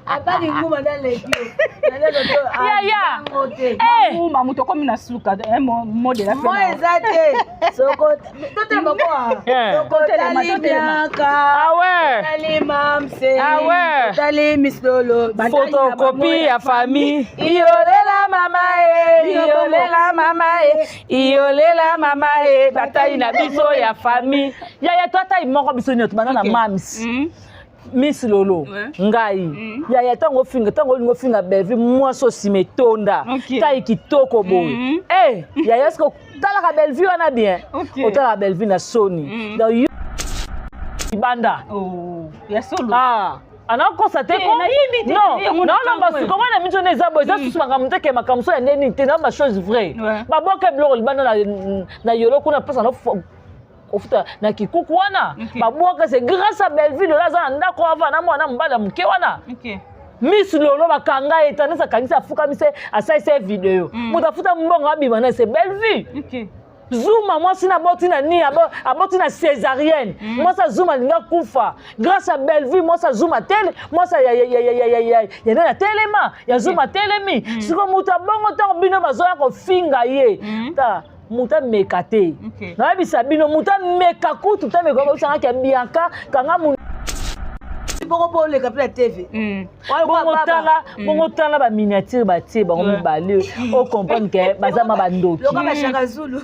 Abali nguma na leki. Yaya. Eh. Nguma moto okomi na suka eh, mot de la fin. Moi eza te. Soko totelema kwa. Eh. Soko tali Bianca. Ah ouais. Tali Mamse. Ah ouais. Tali Miss Lolo. Photocopie ya famille. Iyolela mama e, iyolela mama e, iyolela mama e, batai na biso ya famille. Yaya to atai moko biso nyonso banda na mams. Miss Lolo, ngai. Yaya ntango ofinga, ntango olingi ofinga Bellevue mwasi osima etonda. Tai kitoko boye. Eh, yaya est-ce que otalaka Bellevue wana bien? Otalaka Bellevue na soni. Donc yo libanda. Oh, ya solo. Ah. Anakosa te ko non naolamba suka wana miso nde eza boye eza susu makambo te ke makambo so ya nde nini te na ba chose vraie babwaka biloko libanda na yolo kuna mpesa na kofuta na kikuku wana babwaka c'est grâce à Bellevue Lolo aza na ndako ava na mwana mobali ya moke wana. Miss Lolo bakanga ye tandis akangisi afukamisi asalisi ye video moto afuta mbongo abima na c'est Bellevue. Zuma mwasi na aboti na nini aboti na césarienne mwasi ya Zuma alingi akufa grâce à Bellevue mwasi ya Zuma tele mwasi ya nani atelema ya Zuma atelemi sikoyo moto abongo ntango bino bazoya kofinga ye ta moto ameka te nayebisa bino moto ameka kutu te ameka koyebisangaki ya Bianca kanga bongo mpo oleka mpe na TV. Bongo tala, bongo tala ba miniature batie bango mibale o comprendre ke baza ma bandoki. Loka ba Shaka Zulu.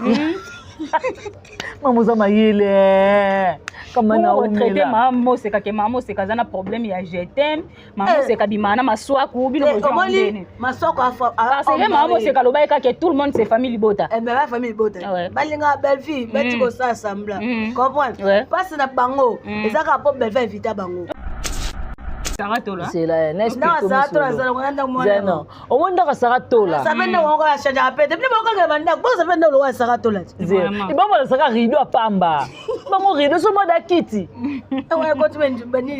Mama oza mayele. Kama na traité mama Moseka ke mama Moseka aza na problème ya je t'aime. Mama Moseka bima na maswaku bino bozwa ndeni. Maswaku afa parce que mama Moseka alobaki kaka tout le monde c'est famille libota. Eh ben famille libota. Balinga Bellevue bati ko sa semblant. Comprendre? Passe na bango ezaka po Bellevue invita bango. Saratola. C'est la na Saratola azala ngo ndako mwana. Non. Omoni ndako Saratola. Ça fait ndako ngo ya change apete. Bino boko kaka bandako. Bo ça fait ndako lokola Saratola. Bango balasaka rideau ya pamba. Bango rideau so mode akiti.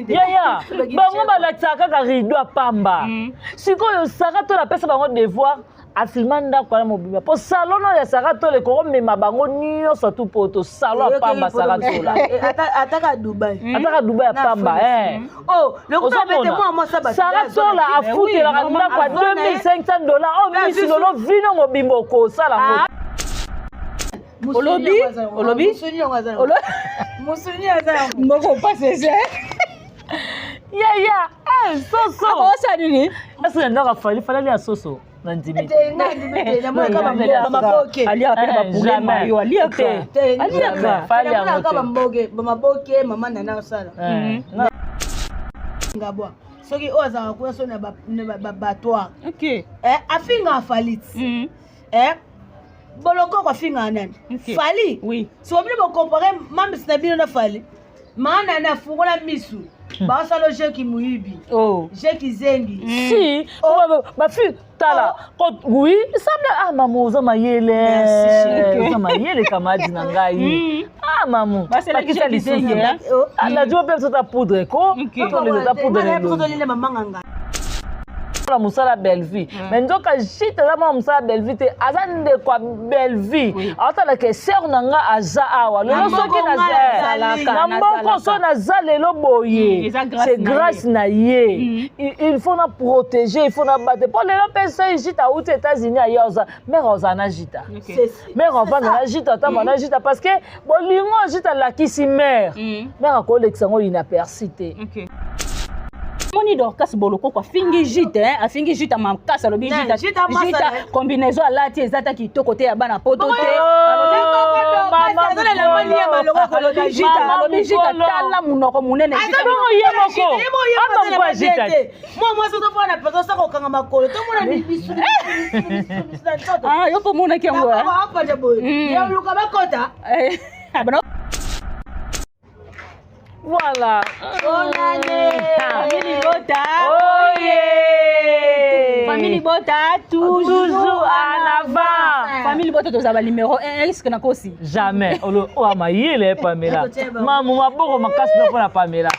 Yaya, bango balakisaka kaka rideau ya pamba. Sikoyo Saratola apesa bango devoir afilma ndako wana mobimba mpo salon oyo ya Saratola ekokomema bango nyonso tu poto salon ya pamba Saratola ataka Dubai ataka Dubai ya pamba Saratola afutelaka ndako ya 2500 $. Oyo Miss Lolo vino mobimba okosala ngo. Olobi olobi mboko pasese yaya soso akosa nini ese ndako afali falali ya soso na ndimi aliaka mpe na bapoulet mayo aliaka aliaka bamaboke mama nana osala ngabwa soki oyo azalaka kuna so na babattoir afinga afaliti bolokoko afingaka nani Fally soko bino bocompare mambisi na bino na Fally maa nani afungola misu basala jeki moyibi jeki zengi si bafi tala oui semble ah mamu oza mayele oza mayele kamadi na ngai ah mamu bakisa lisusu najua mpe biso ta poudre ko toleza ta poudre na mosala Bellevue mais nzoka jite aza mwana mosala Bellevue te aza ndeko ya Bellevue aotalaka esere na nga aza awa lelo soki na mboko so naza lelo boye c'est grâce na ye il faut na protéger il faut na bate mpo lelo mpe so jite auti États-Unis aye oza mare ozala na jita mare avanda na jita atamba na jita parce que bolingo jita alakisi mare mare akolekisa yango inaperçu te. Moni Dorcas Bolokoko afingi jite afingi jite makasi alobi jite combinaison alati eza ta kitoko te ya bana poto te alobi jite tala monoko monene ye moko mwa mwasi ozofana na pesa osaka kokanga makolo tomona yo mpo omonaki yango apaja boye ya oluka bakota. Voilà. Bonne année. Famille Libota. Oh yeah. Famille Libota, toujours, toujours en avant. Famille Libota, tozala numéro 1, est-ce que nakosi? Jamais. Olo oh mayele Pamela. Mamu maboko makasi na pona Pamela.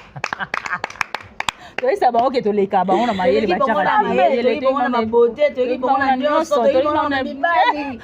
Toyesa bango ke toleka bango na mayele batiaka na mayele, toyeki bango na beauté, toyeki bango na nyonso, toyeki bango na mibali.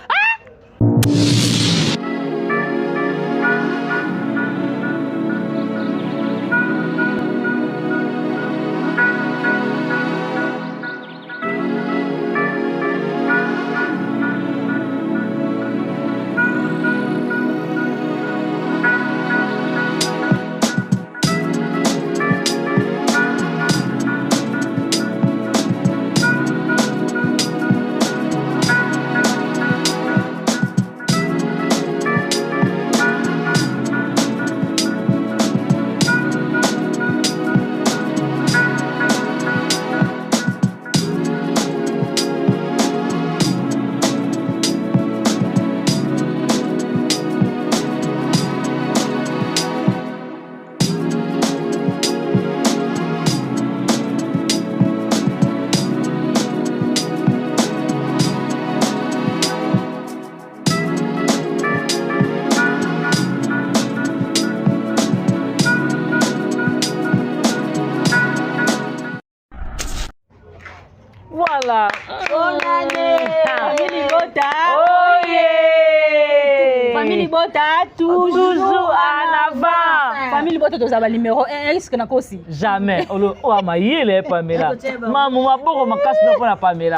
Voilà. Bonne année. Famille Libota. Oh yeah. Famille Libota, toujours, toujours en avant. Famille Libota, tozala numéro 1, est-ce que nakosi? Jamais. Olo oyo mayele Pamela. Mamu maboko makasi na mpona Pamela.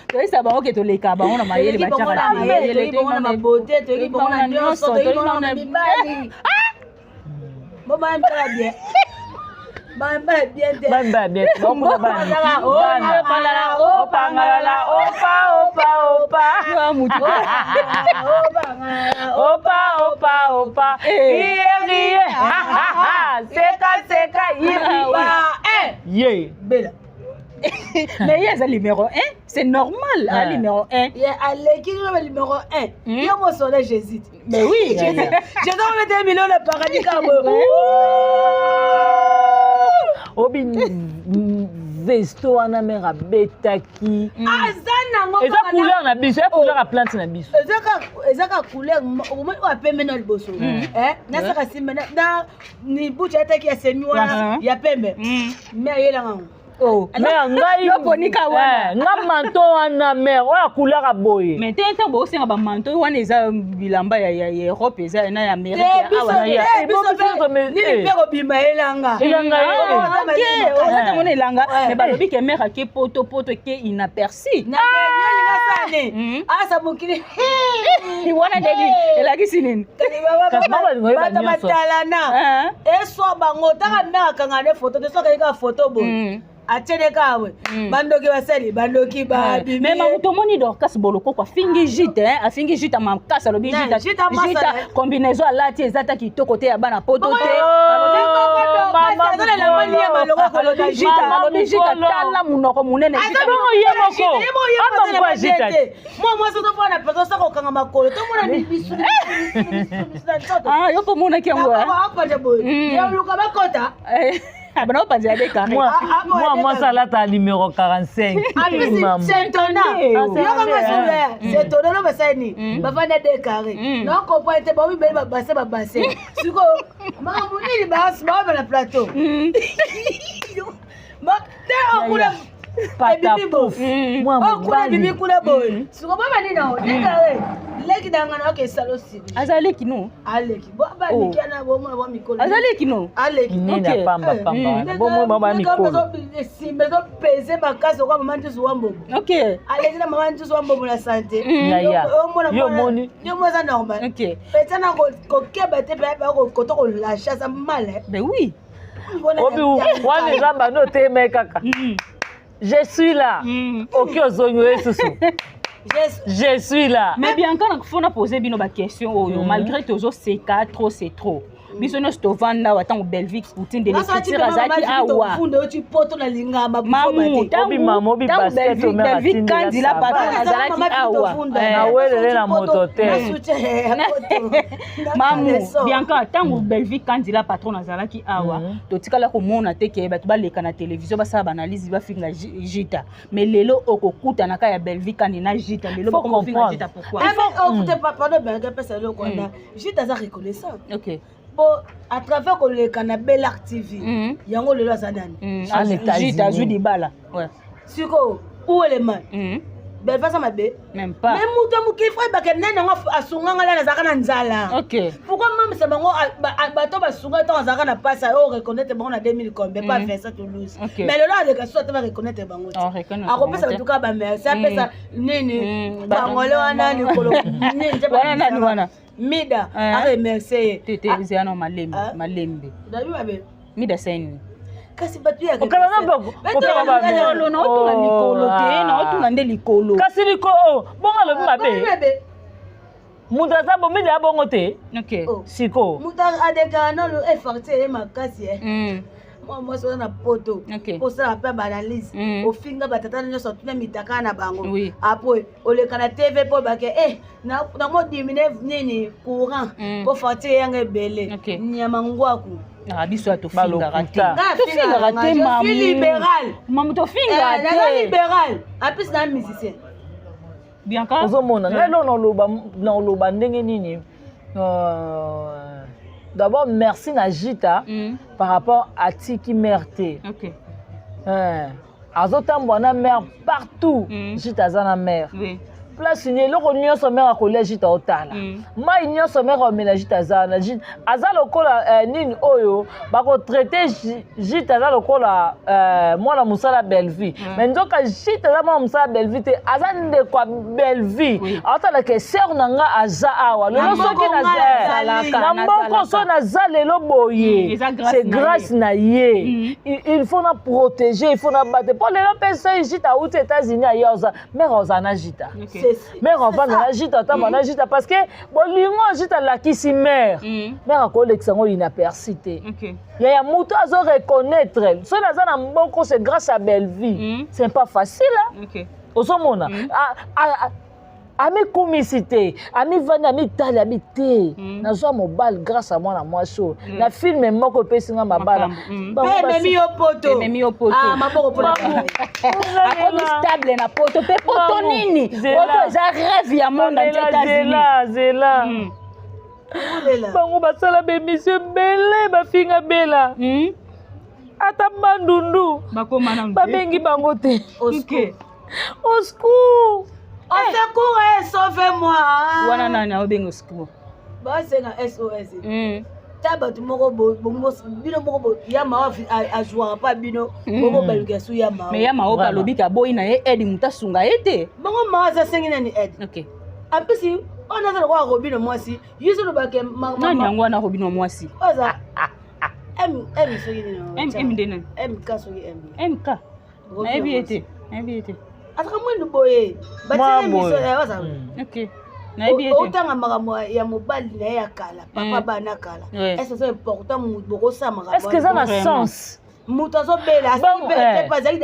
Toyebisa bango ke toleka bango na mayele, batiaka na mayele, toyeki bango na mabote, toyeki bango na nyonso, toyeki bango na mibali. Bo bambala bien. Bambala bien te. Bambala bien. Bana. Opangalala, opa, opa, opa. Opa, opa, opa. Iye, iye. Seka, seka, yibi. Ye. Bela. Mais ye aza numéro 1, c'est normal. Ouais. A numéro 1. Ye aleki le numéro 1. Ye mosole Jésus. Mais oui. Jésus omete million na paradis kabo. Obi vesto wana mare abetaki. Aza nango. Eza couleur na biso, eza couleur ya plante na biso. Eza ka couleur omoni oyo apembe na liboso. Nasaka simba na ni bucha ataki ya semi wana ya pembe. Mais ayelanga ngo. Oh. Mère ngai yoponika wana nga manteau wana mère oyo akulaka boye. Mais te ntango bosenga bamanteau wana eza bilamba ya Europe, eza na ya Amérique awa. Nini mpe kobima elanga. Elanga oza mona elanga, mais balobi ke mère ake poto poto ke inaperçu. Asa mokili wana ndeni elakisi nini? Bato batalana eswa bango taka mère akanga ne photo te, soki kaka photo boye atiene kaka boye, bandoki basali bandoki babimi. Mais mamu, tomoni Dorcas Bolokoko afingi Jite, afingi Jite makasi, alobi Jite combinaison alati eza ta kitoko te, ya bana poto te. Alobi Jite tala monoko monene. Ye moko. Mwa mwasi tofana na peso saka okanga makolo, tomona misu na nzoto. Yo mpo omonaki yango. Apanza boye, ya oluka bakota. Bana opanzela de carré. Mwa mwasi alata numéro 45. Sentona yokanga solo sentona no basali bafanda de carré na comprendre te, baomibeli babase babase sikoyo makambo nini baobe na plateau te okuna ebimi boye, okuna ebimi kuna boye. Sikoyo boba nini ao de carré leki nanga na oke esala osili. Aza leki no? Aleki baleki ana bomona bwa mikolo. Aza leki no? Aleki. Nini ya pamba pamba wana bomona bwa mikolo. Esimba ezopese makasi okwa mama Ntusu wa Mbobo. Aleki na mama Ntusu wa Mbobo na sante. Yo moni. Yo mo eza normal. Peta na kokeba te, mpe koto kolashe aza mal. Ben oui. Obi wana eza bando oteme kaka je suis là. Oki ozongi oye susu je suis là. Mais Bianca, fona poser bino baquestion oyo, malgré tozoseka, trop c'est trop. Biso nyonso tovanda awa ntango Belvic Poutine de l'écriture azalaki awa. Mamu. Ntango Belvic Kandila patron azalaki awa. Nawelele na moto te. Mamu Bianca, ntango Belvic Kandila patron azalaki awa, totikala komona te ke bato baleka na télévision basala baanalyse bafinga Jita. Mais lelo okokutanaka ya Belvic Kandi na Jita, lelo bakomofinga Jita, pourquoi? Pardon Bianca, pesa eloko wana, Jita aza reconnaissant. Po à travers koleka na Belart TV, yango lelo aza nani? Jita azwi libala. Sikoyo uelema Belva aza mabe? Même pas. Mais moto ya mokili fo ayebaka nani yango asunganga lani azalaka na nzala. Pourquoi mamisa bango bato basunga ntango azalaka na mpasi oyo reconnaître bango na 2000 combien, pas Vincent Toulouse? Mais lelo aleka so ata bareconnaître bango te, akopesa bato kaka bamerci, apesa nini bangole wana likolo nini. Wana nani wana? Mida aremercie ye. Te te, ezala na malembe malembe. Dabi mabe. Mida saini. Kasi bato ya likolo, naotuna likolo te, naotuna nde likolo. Kasi likolo bongo alobi mabe, moto aza bomidi ya bongo te. Siko moto adekaka nano efarti eye makasi mwa mwasi oza na poto osala mpe baanalyse, ofinga batata nyonso, atuna mitaka na bango, apres oleka na TV mpo bake nango dimine nini courant mpo facture eyanga ebele, nyama ngwaku. Biso ya tofingaka te, tofingaka te. Mamu libéral. Mamu, tofingaka te. Libéral apesi na musicien. Bianca. Ozomona ngai lo naoloba ndenge nini? D'abord merci na Jita par rapport atiki mare te. Azotambola na mare partout. Jita aza na mare. Place ni eloko nyonso mare akolia, Jita otala. Mai nyonso mare amela, Jita aza wana. Aza lokola nini oyo bakotraite Jita, aza lokola mwana mosala Bellevie. Mais nzoka Jita aza mwana mosala Bellevie te, aza ndeko ya Bellevie. Aotala ke sœur na nga aza awa lelo, soki na mboko so naza lelo boye, c'est grâce na ye. Il faut na protéger, il faut na bate mpo lelo mpe soki Jita auti États-Unis, aye, oza mare, ozala na Jita, mare ovanda na Jita, otamba na Jita, parce que bolingo Jita alakisi mare, mare akolekisa yango inaperçu te. Yaya, moto azo reconnaître soki aza na mboko, c'est grâce à Bellevie. C'est pas facile. Ozomona, amikumisi te, amivandi, amitali, abi te: nazwa mobali grâce à mwana mwasi oyo na film moko epesi nga mabala. Ememi yo poto. Ememi yo poto. Maboko mpona. Akomi stable na poto. Mpe poto nini? Poto eza rêve ya monde entier, États-Unis. Zela, zela. Bango basala baémission ebele, bafinga Bela, ata Bandundu babengi bango te. Au secours! Au secours, eh, sauvez-moi! Wana nani aobenga au secours? Basenga SOS. Ta bato moko, bino moko ya mawa azwaka mpa bino moko, baluka su ya mawa. Mais ya mawa alobi ka boyi na ye aide, moto asunga ye te. Bango mawa aza sengi nani aide? Ampesi oyo naza lokola Robino mwasi, yo so olobake. Nani yango wana Robino mwasi? Oza M M soki nini? M nde nani? MK soki M. MK, nayebi ye te, nayebi ye te. Azaka mwindu boye, batie miso aza. Ok, nayebi ye te. Otanga makambo ya mobali na ye ya kala, papa bana kala, est ce important bokosala makambo? Est ce que eza na sens? Moto azobela azalaki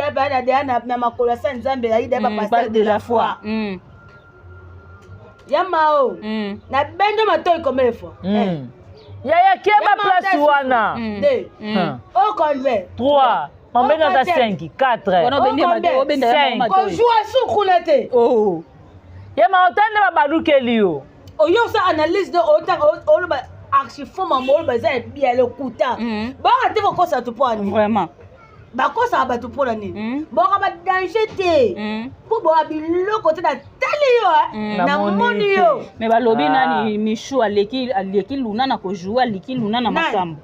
deya na makolo ya sa Nzambe, azalaki deya bapasteur de la foi. Ya mao na bendo matoi combien de fois? Yaya, keba place wana. Deux o combien? 3, mambeni ata 5, 4. Kozwa su kuna te. Ye ma otande babalukeli yo. Oyo osa analyse de otanga, oloba archi faux, mama, oloba eza ya lokuta. Baka te kokosa bato mpo ani? Vraiment. Bakosaka bato mpona nini? Boka badanger te, mpo boka biloko te. Natali yo, namoni yo. Mais balobi nani, Michu aleki Luna na kojouer, aleki Luna na makambo,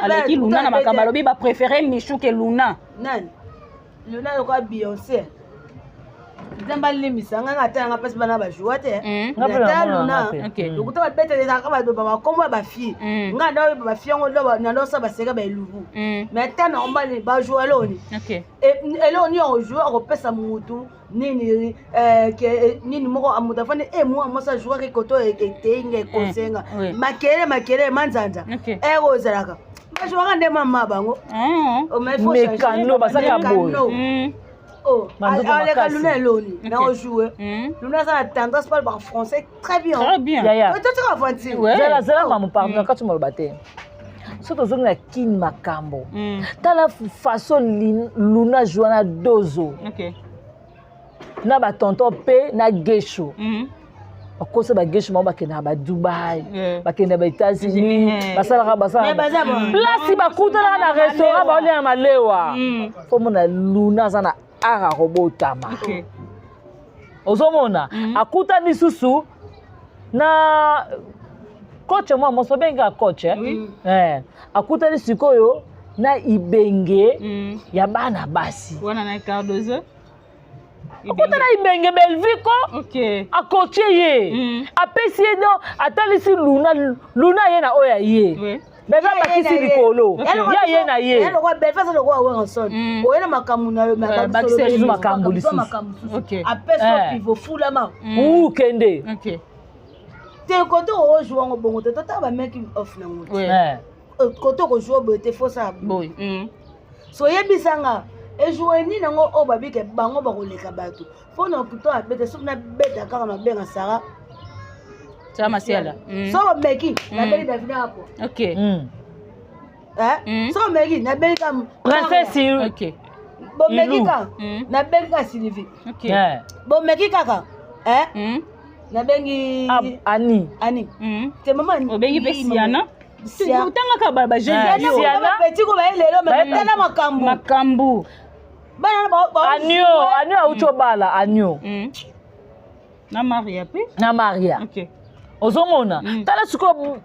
aleki Luna na makambo. Alobi bapréféré Michu ke Luna. Nani Luna? Lokola Beyoncé, Nzambe alimbisa ngai, ata yanga mpasi bana bajouer te. Ata Luna lokuta babeta, ezalaka bakombo ya bafille. Ngai nda oyeba bafille yango, nandosala baseka baelubu, mais ata normal bajouer eloni eloni ojouer, akopesa mutu nini nini moko, moto afandi e mwa mwasi ajouaki koto eteinga ekosenga makelele makelele manzanza ere ozalaka bajouaka nde mama bango. Mekano bazaka boye. Aleka Luna eloni na ojoue. Luna aza na tendance parle ba français très bien. Très bien. Totika aventure. Zela, zela mamu, pardon, kati maloba te. So tozongi na kini makambo, tala façon Luna joua na Dozo na batonton mpe na Gesho. Bakosa bagesho bango, bakendaka baDubai, bakenda baÉtats-Unis, basalaka basalaka place, bakutanaka na restaurant, baolia na malewa. Fo mona Luna aza na art akobotama. Ozomona akutani lisusu na coach mwa moso obengaka coach, eh? Akutani sikoyo na Ibenge ya bana basi. Wana na Cardozo. Akuta na Ibenge Bellevue ko akotie ye, apesi ye don, atalisi Luna. Luna ye na oyo ya ye bebe abakisi likolo ya ye na ye. Bebe aza lokola Werrason, oye na makambo na yo. Makambo lisusu. Apesi yo pivot, fulama. Kende. Te, kote ojouer yango bongo te, totala bamaking of nango te. Kote okozwa boye te, fosala boye. So oyebisanga ejoue nini yango oyo babike bango bakoleka bato mpona kuto abeta. Soki nabeta kaka nabenga Sara. Sara Masiala. So omeki, nabengi David apo. So omeki, nabengi ka Princesse. Bomeki kaka, nabengi ka Sylvie. Bomeki kaka, nabengi Ani. Ani te, mama. Obengi mpe Siana, otangaka bajeune. Petit ko baye lelo, tala makambo. Makambo. Bana Anio, Anio auti obala Anio. Na Maria mpe. Na Maria. Okay. Ozomona. Tala sikoyo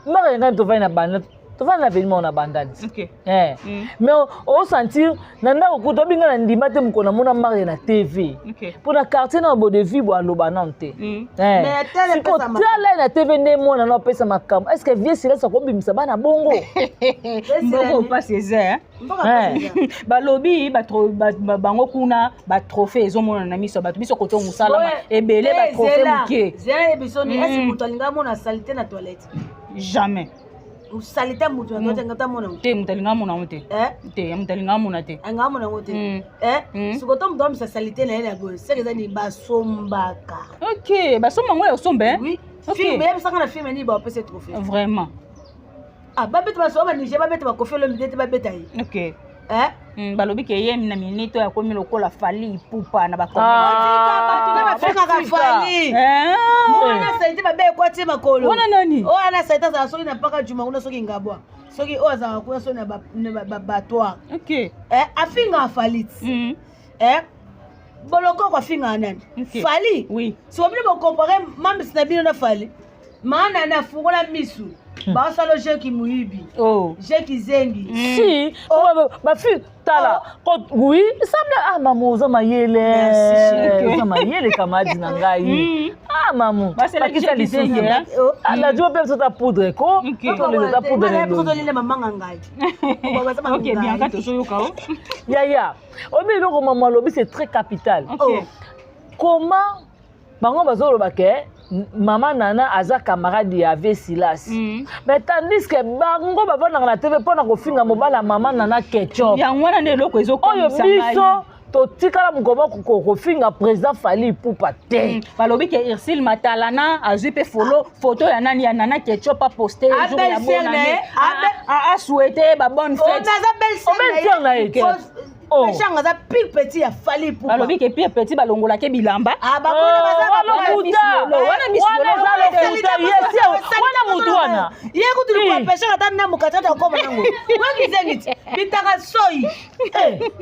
Maria ngai tovandi na banda tovandi na venima na bandani. Okay. Eh. Mais osentir na ndako kuta obinga na ndima te mokolo namona Maria na TV. Okay. Mpo na quartier na bodevi bo aloba nano te. Eh. Mais tala Sikoyo epesa makambo. tala ye na TV nde mwana na opesa makambo. Est-ce que vieux Silas akobimisa bana bongo? Mboko opasi eza eh? Eh. Balobi bango kuna batrophée ezomonana na miso ya bato, biso koto mosala ebele batrophée moke. Zela yebiso ni esi moto alinga amona salite na toilette? Jamais. Salite ya moto na toilette alinga amona yango? Te, moto alinga amona yango te. Eh? Te, moto alinga amona te. Alinga amona yango te. Eh? Sikoto moto amisa salite na ye na boye, seke eza ni basombaka. Ok, basomba yango ya osomba, eh? Oui. Ok. Film yebisaka na film nini baopesa trophée? Vraiment. Ah, babeta basoba baniger, babeta bakofi Olomide te, babeta ye. Ok. Eh? Balobi ke ye na minute oyo akomi lokola Fally Ipupa na Ah, bakomi. Bato na bafingaka botika. Fally. Mwana salite babe ekwati makolo. Wana nani? Oyo ana salite azala soki na mpaka juma kuna, soki ngabwa, soki oyo azalaka kuna, soki na babattoir. Ok. Eh, afingaka Fally ti. Eh, bolokoko afingaka nani? Ok. Fally. Oui. Siko bino bocompare mamisi na bino na Fally. Maa nani afungola misu baosala jeki moyibi? Oh. Jeki zengi. Si bafi tala oui semble, ah mamu oza mayele. Merci, chérie. Oza mayele kamadi na ngai. Ah mamu. Basela bakisa jeki lisusu. zengi, eh? Ah, najua mpe biso ta poudre ko. Ok. Toleza ta poudre na elongi. Tolele mamanga ngai. Ok, Bianca, tozoyoka o. Yaya oyebi eloko mamu alobi, c'est très capital. Ok. Oh. Comment bango bazoloba ke mama Nana aza camarade ya ave Silas, mais tandis que bango bavandaka na TV mpona kofinga mobali ya mama Nana Ketchup? Yango wana nde eloko Oyo ezokomisa ngai. biso totikala mokoma kofinga président Fally Ipupa te. Balobi ke Ursile Matalana azwi mpe folo photo ya nani, ya Nana Ketchup, aposte Ah, jour ya belle sœur bonne na ye. année. Ah, Asouhaite ba bonne fête. Naza belle. Oh, belle sœur na ye te. Oh. Peshanga aza pire petit ya Fally Ipupa. Balobi ke pire petit, balongolaki bilamba. Ah, bakona baza Oh, wana lokuta. Wana miss Wana Lolo. eza lokuta. Yes, wana mutu wana. Ye kutu Eh. likwa peshanga ata na mokati ata okoma nango wakizengi ti bitaka soi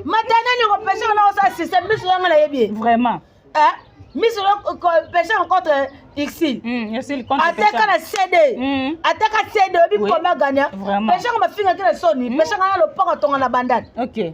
matana niongo peshanga na osala système miso yanga nayebi ye. Vraiment. Eh, miso peshanga contre Ursile. Ursile contre Ateka Peshanga. na CD. Ateka CD oyebi koma gagna. Vraiment. Peshanga bafingaki na soni. Peshanga na lopaka tonga na bandane. Ok.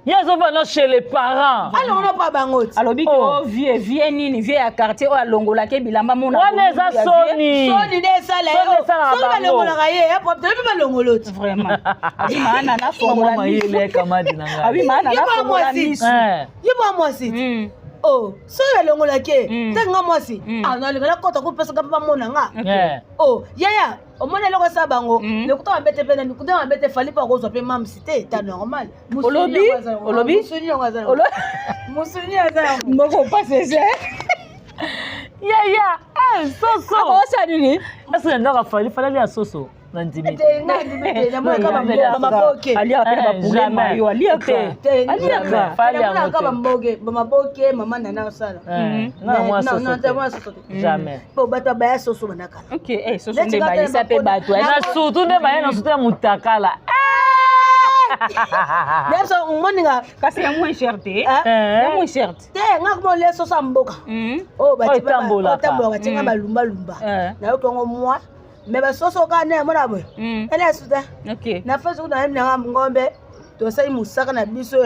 Ye azovanda chez les parents. Alongo mpa bango ti. Alobi ke Oh. o vie vie nini, vie ya quartier oyo alongolaki bilamba mona. Wana eza soni. Soni nde esala ye. Soni esalaka Soki bango. balongolaka ye toyebi balongolo ti. Vraiment, abi maa Nana Mama fongola miso. mayele kamadi na ngai. Abi maa Nana Ye mwa fongola mwasi. miso. Eh. Ye mwa mwasi ti. O soki balongolaki ye ntange nga mwasi Mm. nalinga nakota kupesaka mpe bamona nga. Eh. O yaya omoni eloko esala bango. Lokuta mabe te mpe na lokuta mabe te, Fally mpe akozwa mpe mamsi te, ta normal. Olobi? Olobi? Musuni yango aza yango. Musuni aza yango. Mboko opasi eza. Yaya eh, soso. Akosa nini? Ese na ndako afali fali alia soso na ndimi te. Te, nga ndimi te, namonaka bamaboke. Aliaka mpe na Eh, bapoulet jamais. mayo aliaka. Te. Te, Aliaka. Fally yango namonaka te. bamboke bamaboke mama Nana osala. Eh, nga na mwa soso te. Mwa soso te. Jamais. Po bato baya soso bandakala. Ok, eh, soso Neti nde kaka bayisa mpe bakona. bato eh. Na surtout nde baye na surtout ya mutakala. Biso moninga. Kasi ya moins cher te. Ah. Eh. Ya moins cher te. Te, nga kuma olia soso ya mboka oyo Oyo etambolaka. otambolaka batinga balumbalumba. Nayoki yango mwa me basoso kaka nde yamona boye. Ele asuta. Na Facebook nayebi nanga ngombe tosali mosaka na biso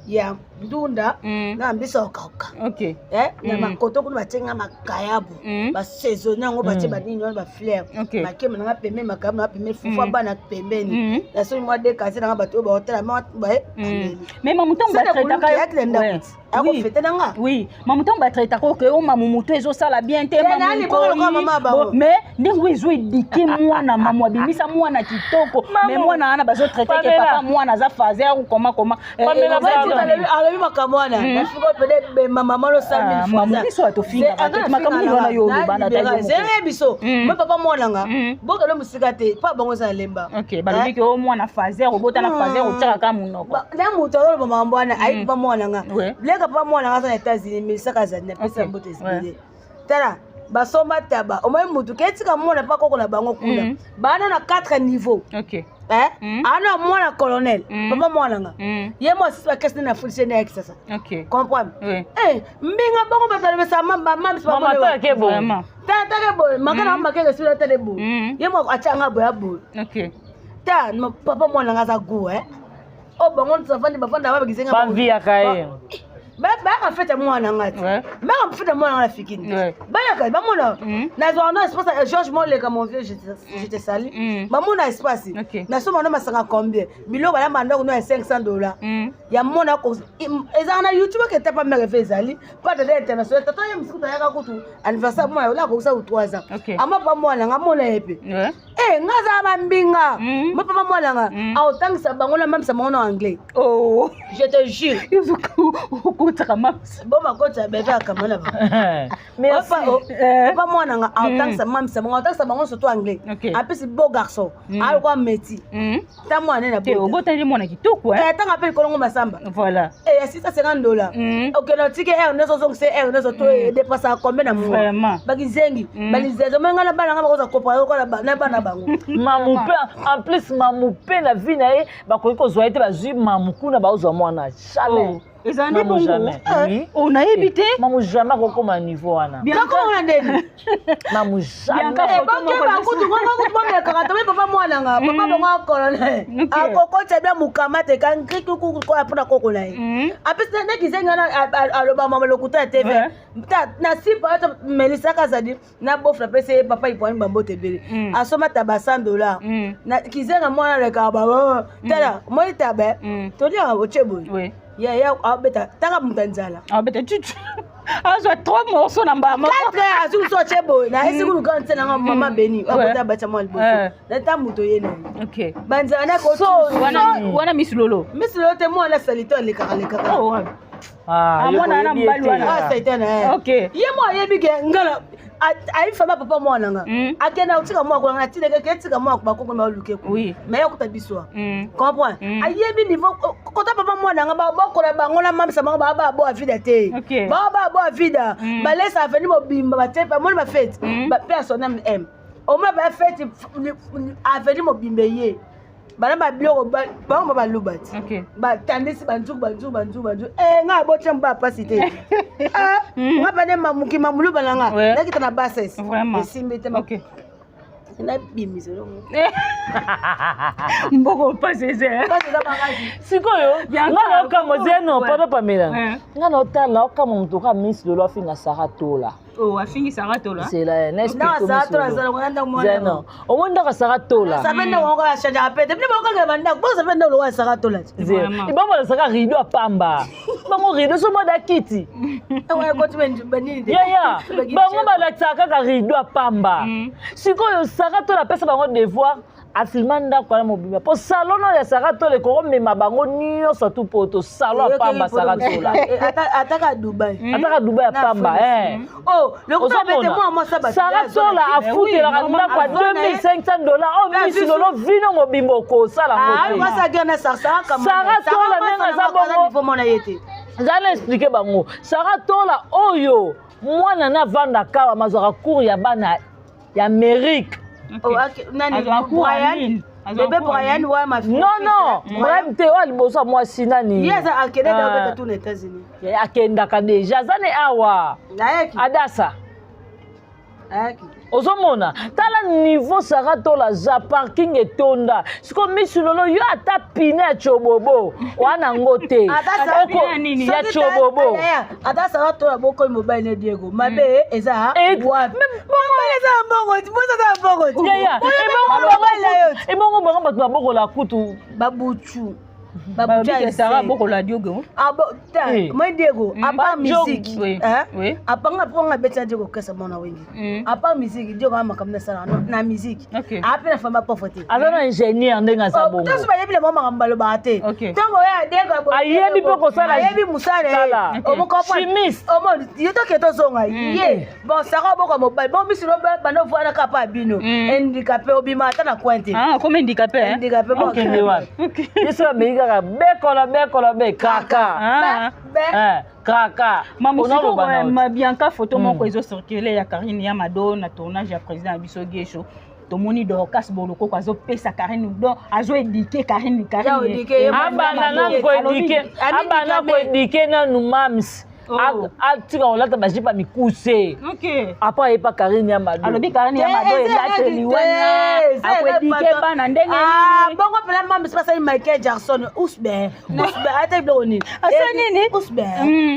ya ndunda na biso ya kokauka. Eh, na makoto kuna batie nga makayabo. Basaisonne yango, batie banini wana, bafleur. Makemba nanga pembeni, makayabo nanga pembeni, fufu bana pembeni. Nasomi mwa de kasi nanga bato oyo baotala ma baye bameli. Mais mamu ntango batraitaka yo yakile ndako akofete nanga. Oui, mamu, ntango batraitaka oke o mamu moto ezosala bien te. Eh, Mamu nani bongo lokola mama ya bango. Bon, mais ndenge oyo ezoéduquer mwana, mamu abimisa mwana kitoko, mais mwana wana bazotraite ke Pamela. papa mwana aza fazer koma koma. Pamela, pardon. Alobi makambo wana bafika pene bema mama lo Ah, mamu, biso atofingaka te. Makambo nini wana yo oloba na ta yo moko? 1000 biso. Me papa mwananga bokende mosika te mpa bango eza na lemba. Ok, balobi ke o mwana fazer, obota na fazer, otiaka kaka monoko. Na moto azoloba makambo wana ayi papa mwananga. Leka papa mwananga aza na États-Unis, milisaka azali na pesa mbote ezibele. Tala basomba taba omoi mutu ke etika mwana mpa koko na bango kuna bana na 4 niveau. Eh? Ana mwana colonel, papa mwana nga. Ye mwa sisi bakesi na fulise na yakisasa. Comprendre? Eh, mbinga bongo bato alobesa mama mama take boye. Take boye, makana makeke sula tale boye. Ye mwa atia nga boye boye. Ta papa mwana nga aza goût eh. Oh bango bafandi bafanda babakizenga. Bamviaka ye. Bayaka fete mwana nga ti bayaka fete mwana nga na fikini bayaka bamona nazwaka no espace George Moleka, mon vieux, je te salue. Bamona espace nasomba no masanga combien, biloko bayamba ndako no ya $500 ya mona ezalaka na YouTube ake pa mare fe ezali pa tata international tata ye mosuku tayaka kutu anniversaire mwana ola akokisa ku 3 ans ama pa mwana nga mona ye mpe e nga azala bambinga mo papa mwana nga aotangisa bango na mamisa bango na anglais. Oh. Je te jure. Okotaka mamisa. Bo makota bebe akama na bango. Papa mwana nga aotangisa mamisa bango, aotangisa bango surtout anglais. Apesi beau garçon alokwa métis ta mwana na obotali mwana kitoko. Tanga mpe likolongo masamba. Voilà. Ya $650 okende otiki aire nyonso, ozongisa aire nyonso to edépasaka combien na mois? Bakizengi balizezo me ngai na bana nga bakoza kopra na bana bango. Mamu mpe, en plus mamu mpe na vie na ye bakoki kozwa ye te. Bazwi mamu kuna, baozwa mwana jamais. Eza nde bongo, onayebi te. Mamu jamais akokoma niveau wana. Kakoma ndeni. Mamu jamais. Bakeba kutu ngonga kutu bamekaka tobe papa mwananga papa bango akolone akokotya bia mokama te ka ngriki koya mpona koko na ye apesi nekizengi wana aloba mama lokuta ya TV na sipa oyo melisaka azali na bof napesi ye papa Ibrahim bambote ebele asomba taba $100 kizenga mwana alekaka baba tala omoni taba toliaka otie boye ye abeta taka moto ya nzala. Abeta tutu, azwa trois morceaux na mbala moko. Quatre azwi mosu atie boye na esi kuluka nse nanga mama beni abota abatya mwa liboso nata moto ye na ye banzala na wana Miss Lolo. Miss Lolo te, mwana salite alekaka lekaka. Mwana wana mobali wana. Salite na ye. Ye mo ayebi ke ngala ayi fama papa mwana nga akende akotika mwana kolanga natineke ke etika mwana bakoko baluke ku mais akuta biso comprend ayebi niveau kota papa mwana nga bakola bango na mamisa bango baa baboa vida te, baa baboa vida balesa aveni mobimba batie bamoni bafete mpe ya son âme m omona bafete aveni mobimba ye bana babiloko bango baluba ti batandisi banzuku banzuku banzuku banzuku. Nga abotia mo bapasi te, nga bane mamuki mamuluba na nga nakita na bases esimbi te, nabimisa. Mboko mpasi eza. Sikoyo nga naokamwa zeno, pardon Pamela, nga naotala naokamwa moto ka Miss Lolo afinga Sara Tola. Oh, afingi Sara Tola. Zela na omoni ndako Sara Tola. Bango balasaka rideau apamba bango rideau so mada kiti yaya bango balakisaka kaka rideau apamba. Sikoyo Sara Tola apesa bango devoir afilma ndako wana mobimba mpo salon oyo ya Sara Tola ekokomema bango nyonso tu poto salon apamba Sara Tola. Ataka Dubai. Ataka Dubai ya pamba. Sara Tola afutelaka ndako ya $2500 oyo Miss Lolo vino mobimba okosala ngo te. Sara Tola ndenge aza bongo eza na expliquer bango Sara Tola oyo mwana na avandaka awa mazwaka cours ya bana ya Amérique. Bébé Brian wa ma Non, Brian te, oyo liboso ya mwasi nani. Ye aza akende obeta tour na États-Unis. Akendaka déjà, aza ne awa Adasa. Ozomona tala niveau Sara Tola aza parking etonda. Sikoyo Miss Lolo yo ata pine ya tiobobo wana yango te ya tiobobo. Ata Sara Tola bokoi mobali ne Diego mabe eza wapi? Mobali eza na mbongo, mwasi aza na mbongo. Yaya, ebongo bango bato babokola kutu. Babutu. Sara bokola Diogo. Moi Diego à part musique, apanga mpo nga beti na Diego kesa mwana wenge, à part musique Diego a makambo nasala na musique ape na famba pauvre te. Aza na ingénieur ndenge aza bongo. Taso bayebi na bango makambo balobaka te ntango oyo Diego. Ayebi mpe kosala. Ayebi mosala. Chimiste. Ye toke tozonga ye bon Sara oboka mobali bon miso bando vwana kapa bino handicapé obima ata na coin te. Comme handicapé. Handicapé. Okende wapi? Biso bameki kaka bekola bekola be kaka kaka. Mabianka, photo moko ezocircule ya Karine ya Mado na tournage ya président ya biso Gesho. Tomoni Dorcas Bolokoko azopesa Karine, donc azoéduquer Karine. Karine abanda nanu koéduquer, abanda koéduquer nanu mams. Atika kolata bajupe ya mikuse. Après ayepa Karine ya Mado. Alobi Karine ya Mado elateli wana akoéduquer bana ndenge. Bongo mpena mams basali Michael Jackson usbe usbe, ata biloko nini. Asali nini? Usbe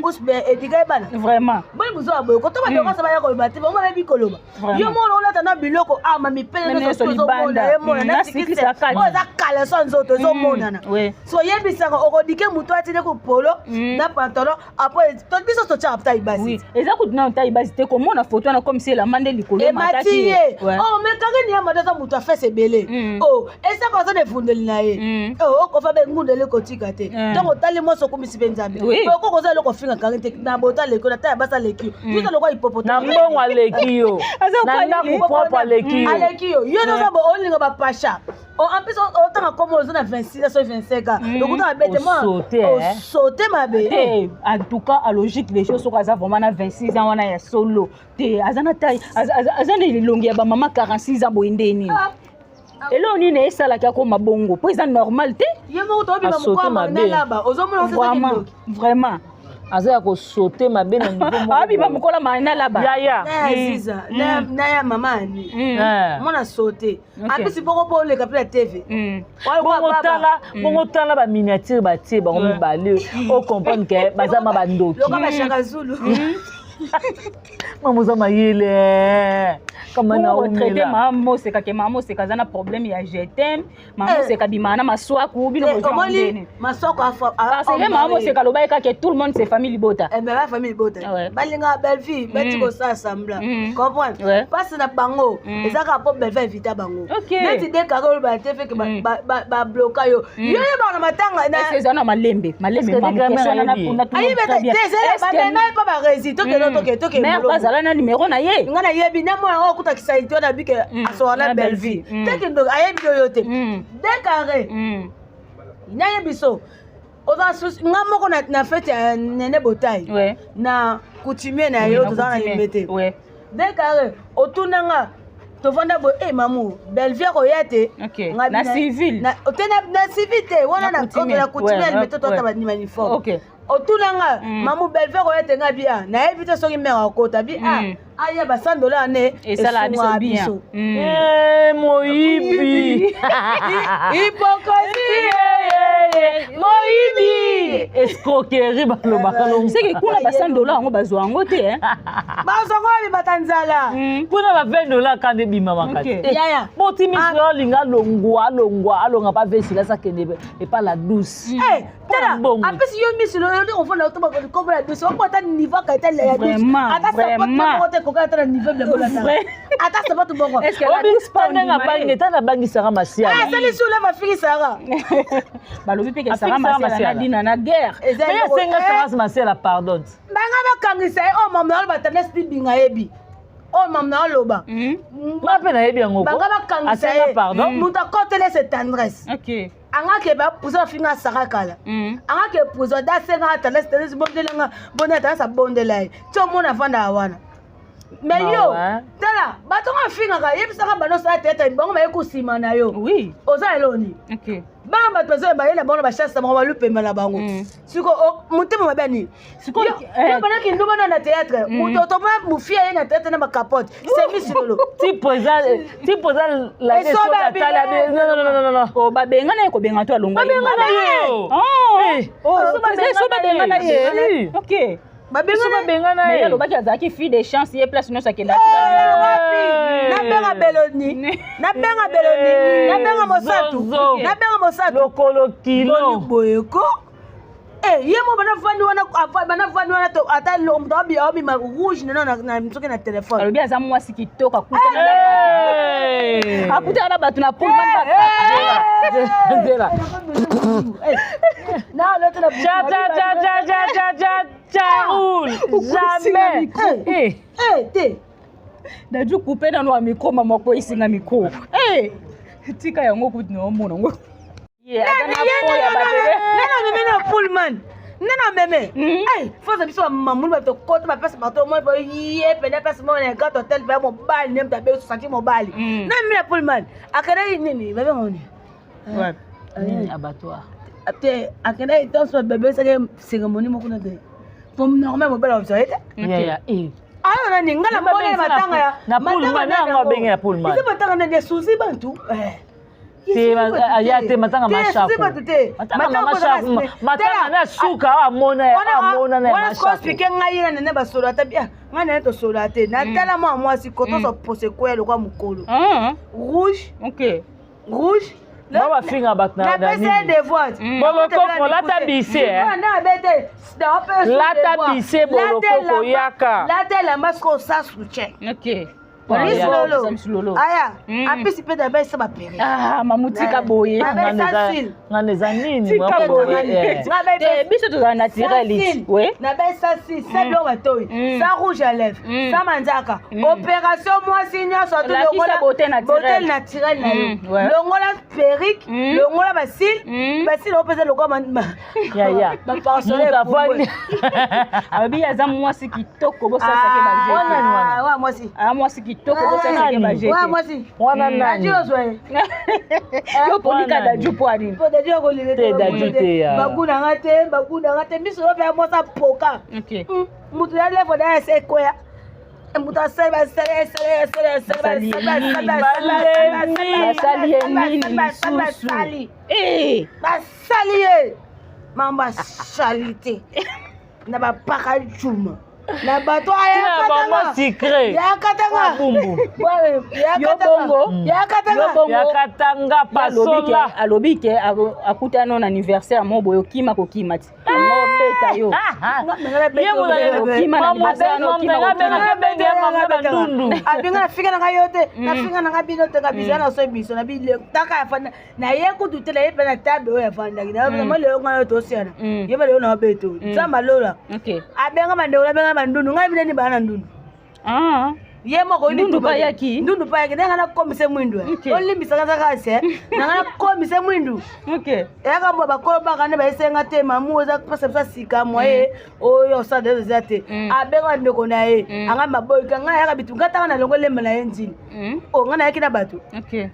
usbe, éduquer bana. Vraiment. Boni bozoba boye, koto bato baya koloba te, bango bayebi koloba. Yo moko olata na biloko ama mipele nyonso ozomona, emona na sikise oyo eza caleçon, nzoto ezomonana. So oyebisaka okodike motu atindi ko polo na pantalon, après biso totyaka taille basse. Eza kutu nano taille basse te, komona foto wana comme si elamba nde likolo. Emati ye. Oh, mais kaka ni ya Mado aza moto afese ebele. O esaka aza na efundeli na ye, okofa bengundeli kotika te. Ntango otali mwasi, okumisi mpe Nzambe. Okoko oza eloko ofinga kangi te na boto aleki yo, na taille basi aleki yo, yuza lokwa hippopotame. Na mbongo aleki yo, na ndako propre aleki yo. Aleki yo. Yo noza olinga bapasha, en plus otanga komo oza na 26 so 25 ans, lokuta mabe te, osote mabe. En tout cas, à logique des choses, soki aza vraiment na 26 ans wana ya solo te, aza na taille, aza na elongi ya bamama 46 ans boye, nde nini? Eloko nini esalaki akoma bongo? Mpo eza normal te. Ye moko tobima mokwama nalaba, ozomona. Vraiment, vraiment. Aza ya kosote mabe na niveau. Abima mokola nalaba. Yaya. Ziza na ya mama ani mona sote apesi poko mpo oleka mpe na TV. Bongo tala, bongo tala baminiature batie bango mibale, ocomprendre ke baza ma bandoki. Loka bashaka zulu. Mama oza mayele. Kama natraiter mama Moseka ke mama Moseka aza na problème ya je t'aime. Mama Moseka bimaka na maswaku bino. Omoni maswaku. Parce que mama Moseka alobaki kaka tout le monde, c'est famille libota. Ba famille libota balingaka Belleville, beti kosala semblant comprendre mpasi na bango eza kaka mpo Belleville invita bango neti de kaka oloba te feke babloka yo, yo yebaka na matanga. Eza na malembe malembe. Bamema ye mpo baresi tokende toke toke. Bazala na numero na ye. Nga nayebi na mwana yango okutakisa ito na bike asoka na Belleville teke ayebi oyo te de carré nayebi so oza nga moko na fête ya Nene Botai na coutumier na yo, tozala na yembe te de carré otunanga tovanda boye e mamu Belleville koya te. Na civil. Te, na civil te, wana na coutumier ya te, toata bandima uniforme. Otunanga mamu Belleville koya te, nga bi a nayebi te soki mare akota bi a aya ba 100 $ ne. Esala biso bien. Moyibi. Hypocrisie. Moyibi, escroquerie balobaka. Seke kuna ba 100 $ yango bazwa yango te. Bazwango babibata nzala. Kuna ba 20 $ kanda ebima makasi. Yaya. Botimisi olinga alongwa, alongwa, alonga pa vesila, akende epa la douce. Tala, apesi yo miso oli ofanda kombo la douce, oko ata niveau ka ata ya douce, ata sapato moko te koka ata na niveau biloko, ata sapato moko. Ndenge abangi, ata nabangisaka Masiala. Asali sula bafingisaka. Balobi mpe ke Sara Masiala na Dina na guerre. Asenga Sara Masiala pardon. Banga bakangisa ye oyo mama na oloba tendance bibinga yebi oyo mama na oloba. Nga mpe nayebi yango. Banga bakangisa ye pardon. Moto akotele se tendresse angake bapusa bafinga Sara kala, angake prison da asenga tendresse, tendresse bondelanga bondela tendresse, abondela ye ti omona avandaka wana. Mais yo tala bato ngo afingaka, yebisaka bano osala théâtre, bango baye kosima na yo. Oza eloni bana bato bazoya bayela bango na bachance na bango, balupemba na bango. Siko motema mabe ani yo banaki ndumba na théâtre, moto otomona mofia ye na théâtre na bacapote semisilolo. Tipo eza tipo eza. Babengana ye, kobenga to alongwa. Babengana ye. So babengana ye, ok. Babengana ye. Alobaki azalaki fille de chance, ye place nyonso akenda. Nabenga Beloni, nabenga Beloni, nabenga Mosatu, nabenga Mosatu. Lokolo kilo. Boyeko ye mo banavandi wana, banavandi wana, ata moto abima rouge nano na soki na telefone. Alobi aza mwasi kitoko, akutana na bato na poule. Zela. Cha cha cha cha cha cha cha charoul jamais. Te. Daju coupe nano ya micro, mama ko esinga micro, tika yango kutu na omona ngo. Nana meme na pullman. Nde na meme. Ay, foza biso bamamulu bato kota bapesa bato moi bo ye pene pesa mo na grand hotel pe mobali ne mtabe santi mobali. Na mimi na Pullman. Akendaki nini? Babenga nini? Ouais. Nini abattoir? Te akendaki ntanso babebesaki cérémonie moko na te. Po normal mobali wa biso ete. Yaya eh. Ayo nani nga na mona matanga ya na Pullman na yango abenge na Pullman. Eza matanga nani ya suzi bantu. Te aya te matanga mashako. Matanga mashako. Matanga na suka amona amona na mashako. Wana ko expliquer ngai na nene basolo ata bien. Ngai nene tosolo te. Na tala mwa mwasi koto so pose kwela lokwa mokolo. Rouge. OK. Rouge. Ba bafinga bato na napesa ye devoir. Bolokoko lata bise. Lata bise bolokoko yaka. Lata elamba sikoyo sa soutien. OK. Miss Lolo. Aya, apesi mpe d'abord esa bapere. Ah, mamutika boye. Ngana eza nini? Tika boye. Te biso tozala naturel iti. Oui. Na be sa si, sa biloko matoi, sa rouge à lèvres, sa manzaka. Opération mwasi nyonso to longola beauté naturelle. Beauté naturelle na yo. Longola perruque, longola ba cils, ba cils opesa lokola Yaya. Ba parcelle. Alobi aza mwasi kitoko bosalisa ke ba jete. Wana wa mwasi. Ah mwasi kitoko bosalisa ke ba jete. Wa mwasi. Wana nani? Daju ozwa ye. Yo polika daju po anini? Po daju akolinga te. Daju te ya. Bagu na nga te, bagu na nga te. Miso yo pe mwasi apoka. OK. Mutu ya levo na ye se kwea. Mutu asali basali asali asali asali basali ye nini lisusu? Eh! Basali ye. Mambo ya salite. Na bapaka juma. Na bato yakatanga yakatanga pasola alobi ke akutana na anniversaire mo boye okima kokima ti obeta yo abinga nafinga nanga yo te nafinga nanga bino te nga biza na so biso na bitaka yafanda na ye kutu te na ye mpe na table oyo afandaki na lelo ngai oyo tosiana ye mpe lelo na obeto nzambe alola abenga bandeko abenga bandundu ngai bineni baa na ndundu ye moko ndundu payaki ndundu payaki ndenge nakomise mwindu olimbisaka kaka se nanga nakomise mwindu eyaka mbwa bakolo baka nde bayesenga te mamu eza pesa biso sika mwaye oyo osala eza te abenga ndeko na ye anga maboyika ngai ayaka bitu ngai tanga na longo elemba na ye nzini o ngai nayaki na bato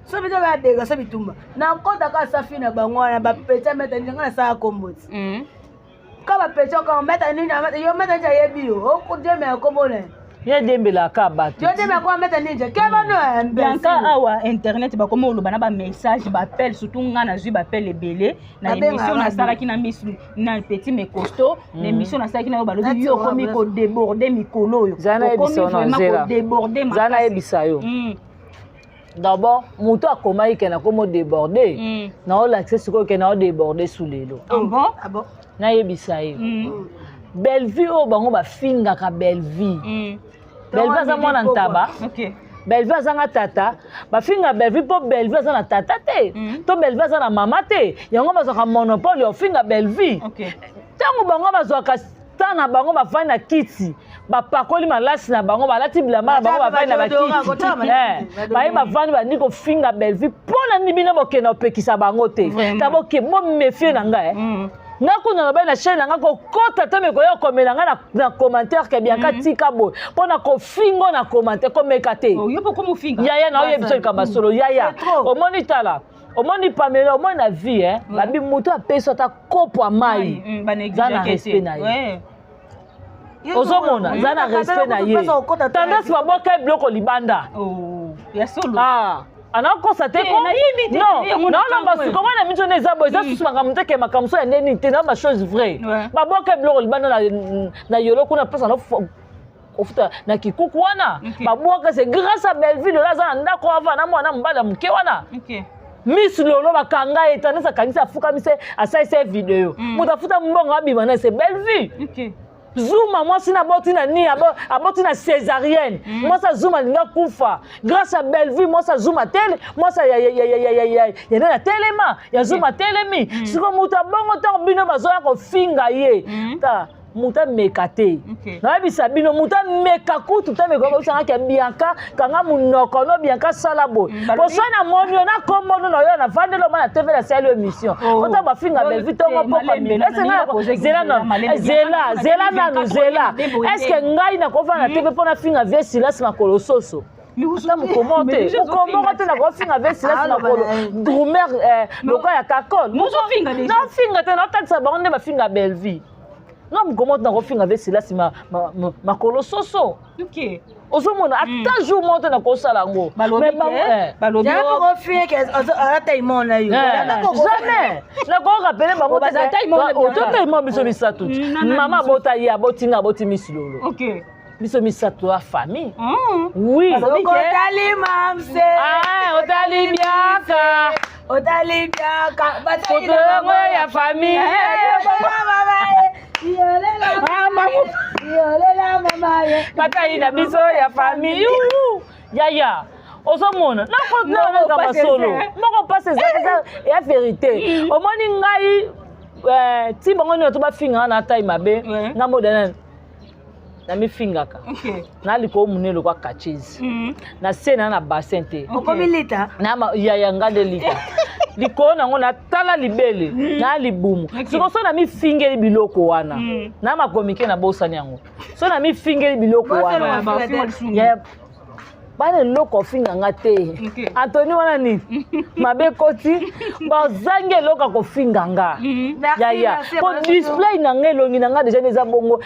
so bino badega so bitumba nakotaka asafi na bango wana bapetya meta nini ngai nasala kombo ti ka bapetya okanga meta nini yo meta nini ayebi yo okodiemela kombo na ye ye dembelaka bato yo dembela kombo meta ninja kebano Bianca awa internet bakoma oloba na bamessage baappel surtout nga nazwi baappel ebele na émission nasalaki na miss na petit mais costaud na émission nasalaki na yo balobi yo okomi kodéborde mikolo oyo okomi vraiment kodéborde za nayebisa yo d'abord moto akomaki ke nakomi odéborde naolakisa sikoyo ke naodéborde su lelo nayebisa ye Bellevue oyo bango bafingaka Bellevue Bellevue aza mwana ntaba Bellevue azanga tata bafinga Bellevue mpo Bellevue aza na tata te to Bellevue aza na mama te yango bazwaka monopole ya ofinga Bellevue ntango bango bazwaka ta na bango bafandi na kiti bapakoli malasi na bango balati bilamba na bango bafandi na bakiti baye bafandi bandi kofinga Bellevue mpo na nini bino bokenda kopekisa bango te ta boke bomefie na ngai nga kuna na bai na chaîne na nga kokota te mekoya kokomela nga na commentaire ke Bianca tika boye mpo na kofingo na commentaire komeka te yaya na oyebi biso likambo ya solo yaya omoni tala omoni Pamela omoni na vie babi moto apesi ata kopo ya mai za na respect na ye ozomona za na respect na ye tendance babwaka biloko libanda anakosa te non naolamba siko mwana miso nde eza boye eza susu makambo te ke makambo so ya ndeni te na bachose vrai babwaka biloko libanda na yolo kuna mpesa ofuta na kikuku wana babwaka c'est grâce à Bellevue lelo aza na ndako ava na mwana mobali ya moke wana Miss Lolo bakanga ye tandis akangisi afukamisi asalisi ye video moto afuta mbongo abima na c'est Bellevue Zuma mwasi na aboti na nini aboti na césarienne mwasi Zuma alingi akufa grâce à Bellevue mwasi Zuma tele mwasi ya nani atelema ya Zuma atelemi siko moto abongo ntango bino bazoya kofinga ye ta Moto ameka te. Nayebisa bino, moto ameka kutu te, ameka koyebisangaki ya Bianca, kanga monoko no, Bianca sala boye. Po so namoni yo na kombo no na yo navandeli oma na TV, nasali yo émission. Ota bafinga Belvi ntongo pokwa. Zela nanu, zela, zela nanu, zela. Est ce que ngai nakofanda na TV mpo nafinga vie Silas makolo soso? Ata mokomo te, mokomoko te nakofinga ve Silas makolo drumer lokola ya kakol. Nafinga te, naotalisa bango nde bafinga Bellevie. Nga mokomo te nakofinga ve Silas makolo soso. Ozomona, ata jour moko te nakosala yango. Jamais nakorappeler bango ototaima. Biso misato, mama abota ye, abotinga, aboti misilolo. Biso misato ya famille, oui. Otali mamse. Otali Biaka. Otali Biaka. Foto yango ya famille. Yolela mama ye. Batai na biso ya famille. Yaya, ozomona nakonaga masolo moko mpasi eza ya vérité. Omoni ngai, ti bango nyonso bafingaka na tai mabe, nga modana namifingaka na likolo monene lokwa kachise na se na na bassin te. Okomi lita. Yaya, nga nde lita likolo nango, natala libele na libumu. Siko so namifingeli biloko wana na makomike, nabosani yango. So namifingeli biloko wana, bana eloko ofinganga te. Antony wana nini mabe ekoti, bazangi eloko ya kofinga nga. Yaya, po display na nga, elongi na nga déjà eza bongo,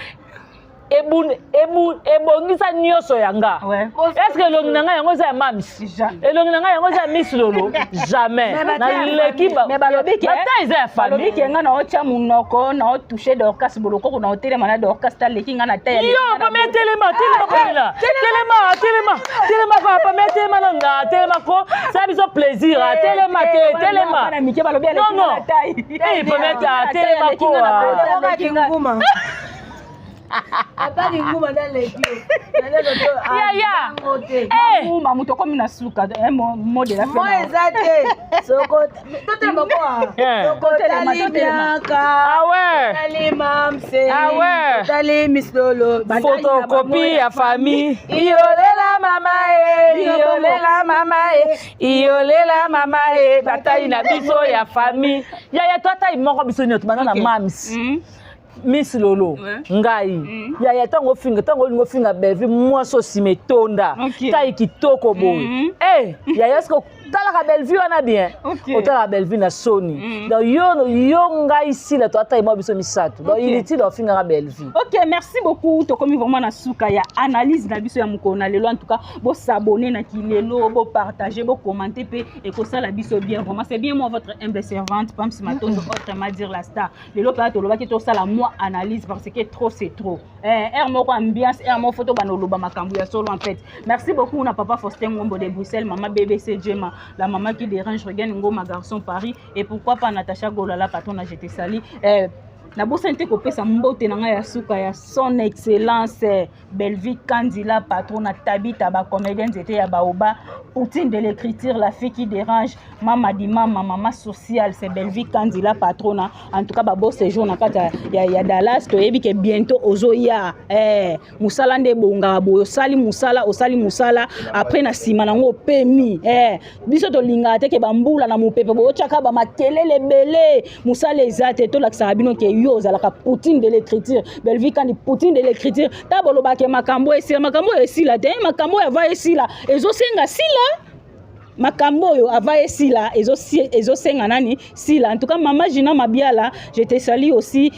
ebongisa nyonso ya nga. Est-ce elongi na ngai yango eza ya mams? Elongi na ngai yango eza ya Miss Lolo? Jamais naleki bata eza ya famille. Nga na otya monoko na otouche Dorcas Bolokoko na otelema na Dorcas, taleki nga na ta. Yo pame, telema, telema, pamela, telema, telema, telema ko, pame, telema na nga, telema ko, sala biso plaisir, telema te, telema. Non, non, pame, telema ko. Atali nguma naleki. Yaya. Nguma moto okomi na suka mot de la fin. Mo eza te, totelema ko, totali Bianca. Totali mamse. Totali Miss Lolo. Photocopie ya famille. Iyolela mama e, iyolela mama e, iyolela mama e, batai na biso ya famille. Yaya, to atai moko, biso nyonso banda na mams, Miss Lolo, ngai. Yaya, ntango ofinga, ntango olingi ofinga Belvi, mwasi osima etonda, tai kitoko boye. Yaya, eske otalaka Belvi wana bien? Otalaka Belvi na soni. Donc yo, yo, ngai, sila, to atai mwa biso misato. Donc inutile ofingaka Belvi. Ok, merci beaucoup. Tokomi vraiment na suka ya analyse na biso ya mokolo na lelo. En tout cas, bosabonner na Kilelo, bopartager, bocommenter mpe ekosala biso bien. Vraiment, c'est bien moi, votre humble servante Pams Matondo, autrement dire la star. Lelo mpe tolobaki tosala mwa analyse parce que trop c'est trop. Aire moko ambiance, aire moko foto bana oloba makambo ya solo en fait. Merci beaucoup na papa Faustin Ngombo de Bruxelles, mama BBC Jema, la maman qui dérange, Regan Ngoma, garçon Paris, et pourquoi pas Natacha Golala, patron na, je te salue. Nabosani te kopesa mbote na ngai ya suka ya son excellence Bellevue Kandila, patron na Tabita, bacomédien nzete ya baoba, poutine de l'écriture, la fille qui dérange, mama di mama, mama sociale, c'est Bellevue Kandila patrona. En tout cas, babo séjour na kati ya Dallas, toyebi ke bientôt ozoya. Mosala nde ebongaka boye, osali mosala, osali mosala, après na nsima nango opemi. Biso tolingaka te ke bambula na mopepe boyotyaka bamakelele ebele, mosala eza te. Tolakisaka bino ke yo ozalaka poutine de l'écriture, Bellevue Kandi, poutine de l'écriture. Ta bolobaka makambo esila, makambo oyo esila te, makambo oyo ava esila ezosenga sila, makambo oyo ava esila ezosenga nani sila. En tout cas, mama Gina Mabiala, je te salue aussi.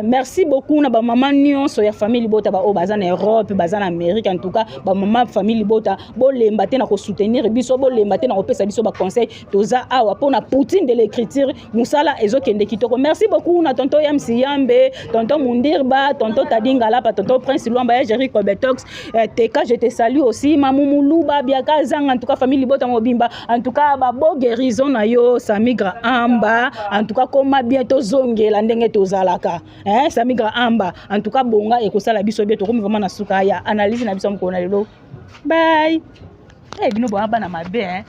Merci beaucoup na bamama nyonso ya famille libota, baoyo baza na Europe, baza na Amérique. En tout cas, bamama famille libota, bolemba te na kosoutenir biso, bolemba te na kopesa biso baconseil. Toza awa mpona poutine de l'écriture, mosala ezokende kitoko. Merci beaucoup na tonton Yamsi Yambe, tonton Mundirba, tonton Tadingalapa, tonton Prince Lwamba ya Jerry Kobetox, Teka, je te salue aussi, Mamumuluba Biaka Zanga. En tout cas, famille libota mobimba, en tout cas babo guérison na yo Samigra Amba. En tout cas, koma bien, tozongela ndenge tozalaka, hein, Samigra Amba. En tout cas, bonga ekosala biso bien. Tokomi vraiment na suka ya analyse na biso mokolo na lelo. Bye. Bino boya bana mabe, hein.